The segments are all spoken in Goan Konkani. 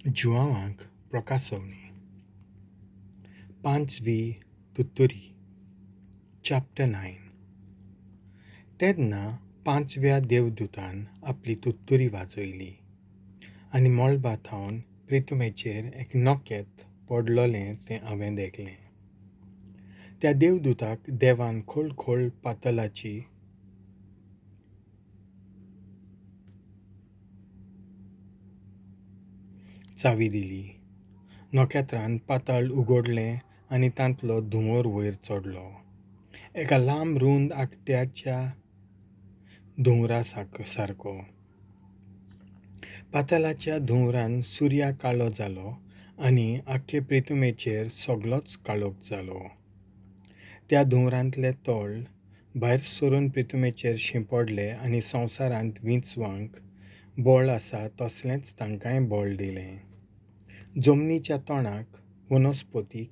जुआंवांक प्रकासवणी. पांचवी तुतुरी. चॅप्टर 9. तेन्ना पांचव्या देवदूतान आपली तुतुरी वाजयली आनी मळबा थावन प्रितुमेचेर एक नकेत पडलोलें तें हांवें देखलें. त्या देवदूताक देवान खोल खोल पातलाची चावी दिली. नखेत्रान पातळ उगडलें आनी तांतलो धुंवर वयर चडलो, एका लांब रूंद आकट्याच्या धुंवरा सारको. पातळाच्या धुंवरान सुर्या काळो जालो आनी आख्खे प्रितुमेचेर सगलोच काळोख जालो. त्या धुंवरांतले तोळ भायर सरून प्रितुमेचेर शिंपडले आनी संवसारांत विंचवांक बळ आसा तसलेंच तांकांय बळ दिलें. जमनीच्या तोंडाक, वनस्पतीक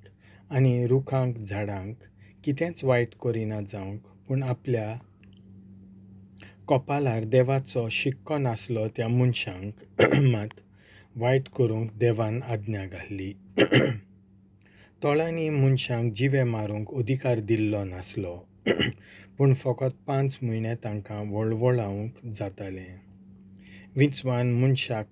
आनी रुखांक झाडांक कितेंच वायट करिना जावंक, पूण आपल्या कपालार देवाचो शिक्को नासलो त्या मनशांक मात वायट करूंक देवान आज्ञा घाल्ली. तोळांनी मनशांक जिवे मारूंक अधिकार दिल्लो नासलो, पूण फकत 5 म्हयने तांकां वळवळावंक जातालें. विंचवान मनशाक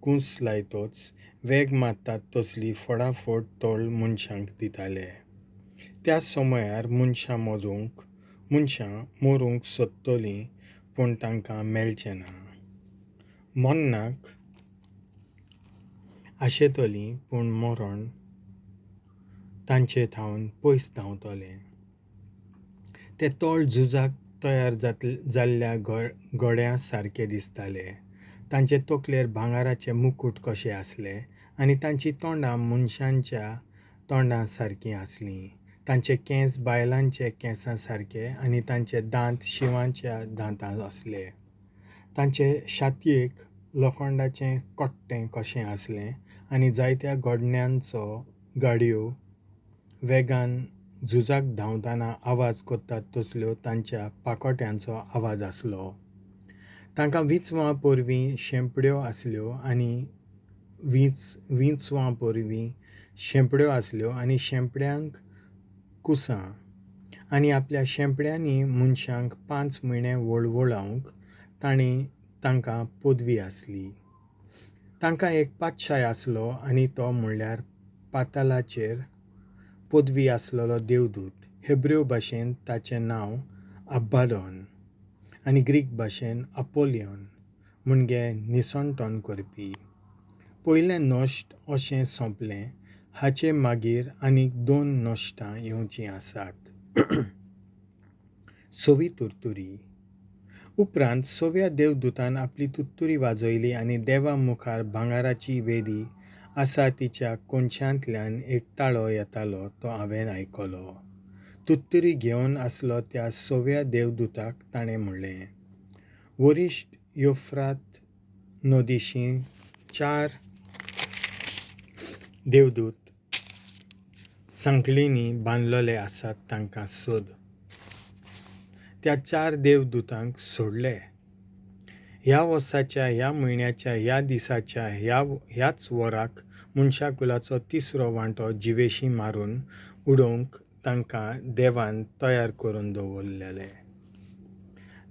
कूस लायतोच वेग मारतात तसली फोडाफोड तोळ मनशांक दिताले. त्या समयार मनशां मरूंक सोदतलीं, पूण तांकां मेळचें ना. मरणाक आशेतलीं, पूण मरण तांचे थावन पयस धांवतलें. ते तोळ झुजाक तयार जाल्ल्या घोड्या सारके दिसताले. तांचे तकलेर भांगराचे मुकूट कशे आसले आनी तांचीं तोंडां मनशांच्या तोंडां सारकीं आसलीं. तांचे केंस बायलांचे केंसां सारके आनी तांचे दांत शिंवाच्या दांतां आसले. तांचे छातयेक लोखंडाचें कोट्टें कशें आसलें आनी जायत्या घोडण्यांचो गाडयो वेगान झुजाक धांवतना आवाज करतात तसल्यो तांच्या पाकोट्यांचो आवाज आसलो. तांकां विंचवां पोरवीं शेंपड्यो आसल्यो आनी विंचवां पोरवीं शेंपड्यो आसल्यो आनी शेंपड्यांक कुसां, आनी आपल्या शेंपड्यांनी मनशांक 5 म्हयने वळवळावंक तांणी तांकां पदवी आसली. तांकां एक पातशाय आसलो आनी तो म्हणल्यार पातालाचेर पदवी आसलेलो देवदूत. हेब्रेव भाशेन ताचें नांव अब्बाडॉन आनी ग्रीक भाशेन अपोलियॉन, म्हणजे निसणटण करपी. पयलें नश्ट अशें सोंपलें. हाचे मागीर आनीक 2 नश्टां येवचीं आसात. सवी तुरतुरी. उपरांत सव्या देवदूतान आपली तुतुरी वाजयली आनी देवा मुखार भांगराची वेदी आसा तिच्या कोनशांतल्यान एक ताळो येतालो तो हांवें आयकलो. तुतुरी घेवन आसलो त्या सव्या देवदूताक ताणें म्हणलें, वरिश्ठ युफ्रात नदीशी 4 देवदूत सांखळींनी बांदलेले आसात तांकां सोद. त्या 4 देवदूतांक सोडले. ह्या वर्साच्या, ह्या म्हयन्याच्या, ह्या दिसाच्या, ह्याच वराक मनशाकुलाचो 3रो वांटो जिवेशी मारून उडोवंक तांकां देवान तयार करून दवरलेले.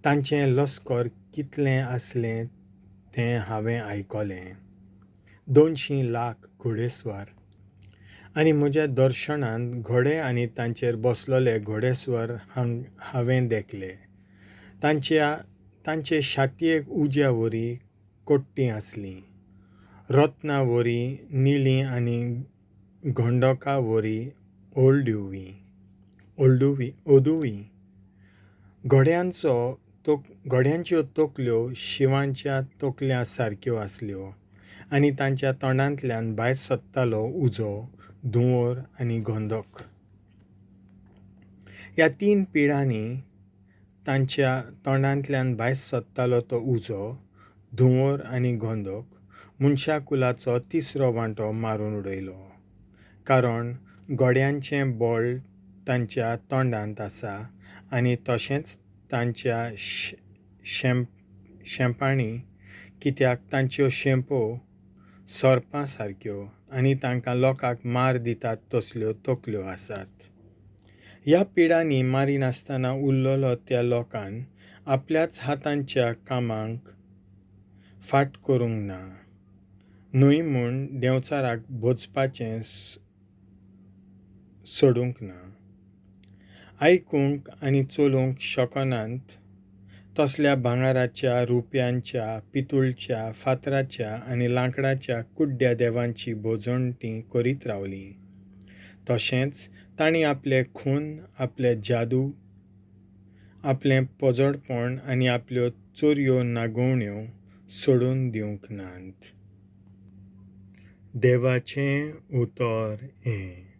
तांचें लश्कर कितलें आसलें तें हांवें आयकलें, 200 लाख घोडेस्वार. आनी म्हज्या दर्शनांत घोडे आनी तांचेर बसलेले घोडेस्वार हांवें देखले. तांचे छातयेक उज्या वरी कोट्टी आसली, रत्ना वरी निळी आनी गोंडोका वरी ओदुवी. घोड्यांच्यो तकल्यो शिंवाच्या तकल्यां सारक्यो आसल्यो आनी तांच्या तोंडांतल्यान भायर सरतालो उजो, धुंवर आनी गंधक. ह्या 3 पिळांनी तांच्या तोंडांतल्यान भायर सरतालो तो उजो, धुंवर आनी गंधक मनशाकुलाचो 3रो वांटो मारून उडयलो. कारण घोड्यांचें बळ तांच्या तोंडांत आसा आनी तशेंच तांच्या शेंपांनी, कित्याक तांच्यो शेंपो सोरपां सारक्यो आनी तांकां लोकांक मार दितात तसल्यो तकल्यो आसात. ह्या पिडांनी मारिनासतना उरलेलो त्या लोकान आपल्याच हातांच्या कामांक फाट करूंक ना, न्हय म्हूण देंवचाराक भजपाचें सोडूंक ना. आयकूंक आनी चलूंक शकनात तसल्या भांगराच्या, रुप्यांच्या, पितूळच्या, फातराच्या आनी लांकडाच्या कुड्ड्या देवांची भजण तीं करीत रावलीं. तशेंच तांणी आपले खून, आपले जादू, आपलें पोजडपण आनी आपल्यो चोरयो नागोवण्यो सोडून दिवंक नात. देवाचें उतर हें.